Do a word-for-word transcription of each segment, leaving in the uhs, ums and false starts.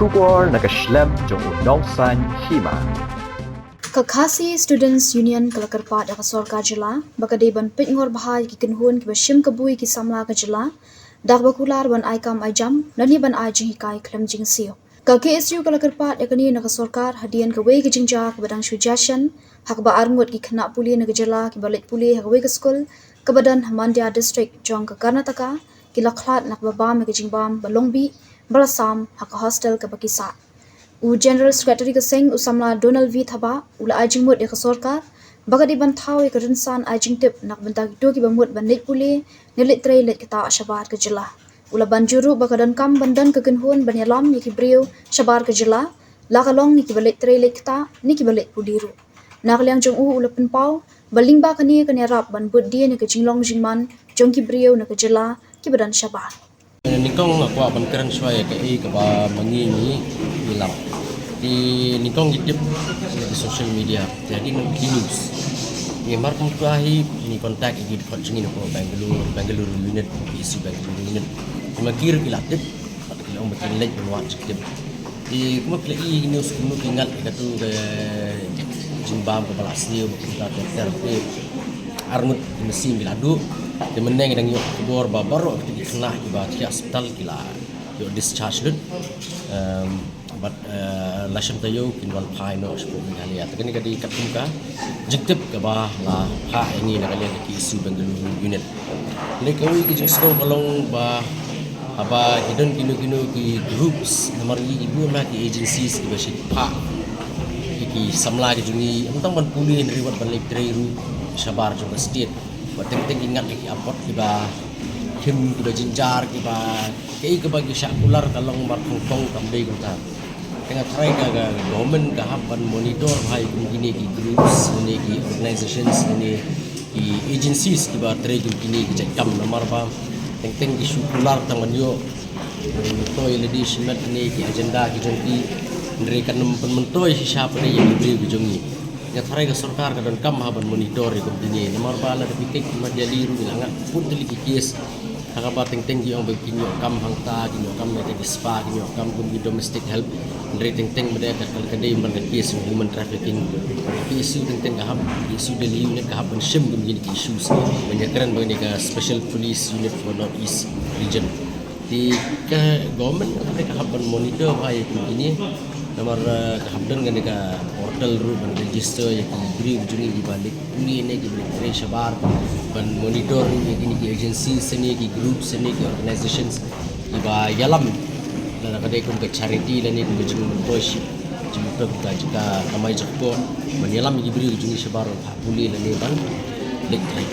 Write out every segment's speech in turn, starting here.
Khubor na ka shlem jong u Nongsaiñ Hima. Ka Khasi Students Union ka la kyrpad ïa ka sorkar jylla ba ka dei ban peit ngor bha ïa ki kynhun kiba shim kabu ïa ki samla ka jylla da kaba kular ban ai kam ai jam lane ban ai jinghikai khlem jingsiew. Ka K S U ka la kyrpad ïa kane na ka sorkar hadien kawei ka jingjia kaba dang shu jia shen ha kaba arngut ki khynnah pule na ka jylla kiba leit pule ha kawei ka skul kaba don ha Mandya District jong ka Karnataka ki la khlad na kaba bam ïa ka jingbam ba long bih ba la sam ha ka hostel kaba ki sah. U General Secretary ka seng u samla Donald V Thabah u la ai jingmut ïa ka sorkar ba ka dei ban thaw ïa ka rynsan ai jingtip na ka bynta kito kiba mut ban leit pule ne leit trei leit ktah shabar ka jylla. U la ban jur ruh ba ka donkam ban don ka kynhun ban ïalam ïa ki briew shabar ka jylla, la ka long ïa kiba leit trei leit ktah ne kiba leit pule ruh. Na ka liang jong u u la pynpaw ba lyngba kane kan ïarap ban bud dien ïa ka jinglong jingman jong ki briew na ka jylla kiba don shabar. Nyngkong nga kwah ban kren shuwa ïa kaei kaba ma ngi ngi lap. Te nyngkong ngi tip na ki social media, te hadien na ki news. Ngi mar kumta hi ngi contact ïa ki dkhot jong ngi na Bangalore, Bangalore unit, K S U Bangalore unit. Te ma ki ruh ki la tip, bad ki la ong ba kin leit ban wad jingtip. Te kumba phi la i news kumno ki ngat ïa katu ka jingbam kaba la sniew ba kumta ter ter, te arngut ki mynsiem ki la duh. Te mynne ngi dang ïoh khubor ba baroh kito ki khynnah kiba thiah hospital ki la ïoh discharge lut. Em, bad, eh, la shem taïew kin wan phai noh sha Meghalaya. Te kane ka dei katkum ka jingtip kaba la phah ïa ngi na ka liang ka K S U Bangalore unit. Lei kawei ka jingsngew ka long ba haba ki don kino kino ki groups namar ngi ki bun na ki agencies kiba shu phah ïa ki samla ki jong ngi, ym tang ban pule hynrei wat ban leit trei ruh shabar jong ka state. Wat teng teng ki ngat ïa ki apot kiba khim, kiba jynjar, kiba kaei kaba ki shah kular ka long markhongpong, kam dei kumta. Te nga tharai ka, ka government ka hap ban monitor bha ïa kum kine ki groups ne ki organizations ne ki agencies kiba trei kum kine ki jait kam, namar ba teng teng ki shu kular tang ban ïoh, eh, myntoi lade shimet ne ki agenda ki jong ki, hynrei kan ym pynmyntoi shisha pat ïa ki briew ki jong ngi. Nga tharai ka sorkar ka donkam ha ban monitor ïa kum kine, namar ba lada phi check Mandya ruh ngi la ngat bun tylli ki case ha kaba teng teng ki ong ba kin ïoh kam hangta, kin ïoh kam na ka ki spa, kin ïoh kam kum ki domestic help. Hynrei teng teng ba dei ka, ka dei ban ka case human trafficking. Ka issue teng teng ka hap, ka issue Delhi unit ka hap ban shim kum kine ki issues. Ban ïakren bad kane ka Special Police Unit for North East Region. Te ka government ka, ka hap ban monitor bha ïa kum kine. Namar, eh, ka hap don kane ka portal ruh ban register ïa ki briew jong ngi kiba leit pule ne kiba leit trei shabar, ban monitor ïa kine ki agencies ne ki groups ne ki organizations kiba ïalam. Lada ka dei kum ka charity lane kum ka jingmyntoi shi, jingmyntoi kum ka jingkamai jingkor, ban ïalam ïa ki briew jong ngi shabar ban phah pule lane ban leit trei.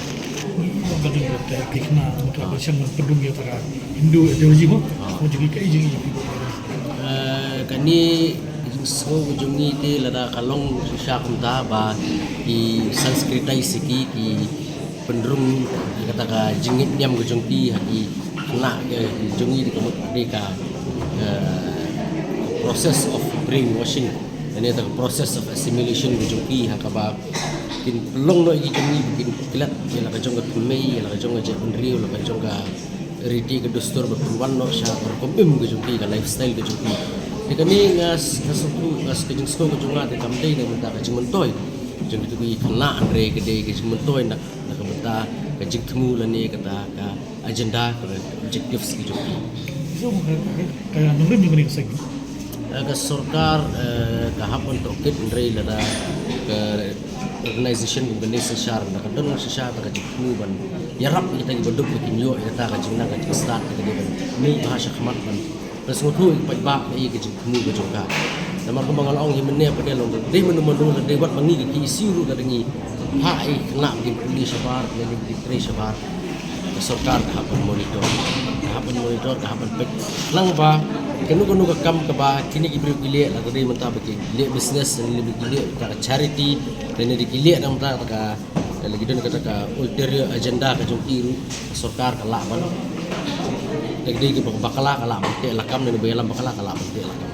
Ba dei ba te ki khynnah mynta ba shem ban pynrung ïa ka Hindu ideology mo. Ko jong ngi kaei jong ngi. Eh, kane ka jingsngew ka jong ngi te lada ka long shisha kumta ba ki Sanskritized ïa ki, ki pynrung ïa kata ka jingngeit niam ka jong ki ha ki khynnah ka jong ngi, te ka mut ka dei ka, eh, process of brainwashing. Kane ka process of assimilation ka jong ki ha kaba kin pynlong noh ïa ki jong ngi ba kin klet ïa la ka jong ka thymmei, ïa la ka jong ka jaitbynriew, la ka jong ka riti ka dustur ba pynwan noh sha ka rukom im ka jong ki, ka lifestyle ka jong ki. Te kane nga s-, nga sngewthuh, nga s-, ka jingsngew ka jong nga te kam dei na ka bynta ka jingmyntoi jong kito ki khynnah, hynrei ka dei ka jingmyntoi na, na ka bynta ka jingthmu lane kata ka agenda, ka objectives ka jong ki. So, ka, ka, ka nongrim jong kane ka seng. Eh, ka sorkar, eh, ka hap ban tohkit, hynrei lada ka organization kum kane shisha, lada ka don shisha kata ka jingthmu ban ïarap ïa kita kiba duk ba kin ïoh ïa kata ka jingnang ka jingstad, ka dei ban mih bha sha khmat ban, ban sngewthuh ïa ki paidbah ïa ka jingthmu ka jong ka. Namar kumba nga la ong hi mynne pat, dei long dei mano mano, la dei wat ma ngi ka K S U ruh, lada ngi phah ïa ki khynnah ba kin pule shabar, lada ngi kin trei shabar. Ka sorkar ka hap ban monitor, ka hap ban monitor, ka hap ban peit lang ba kano kano ka kam kaba kine ki briew ki leh, la ka dei mynta ba ki leh business, lane ba ki leh ka charity, lane ba ki leh na mynta ka, lane ki don kata ka ulterior agenda ka jong ki ruh, ka sorkar ka lah ban, lada dei kiba bakla ka lah ban teh lakam, lane ba ïalam bakla ka lah ban teh lakam.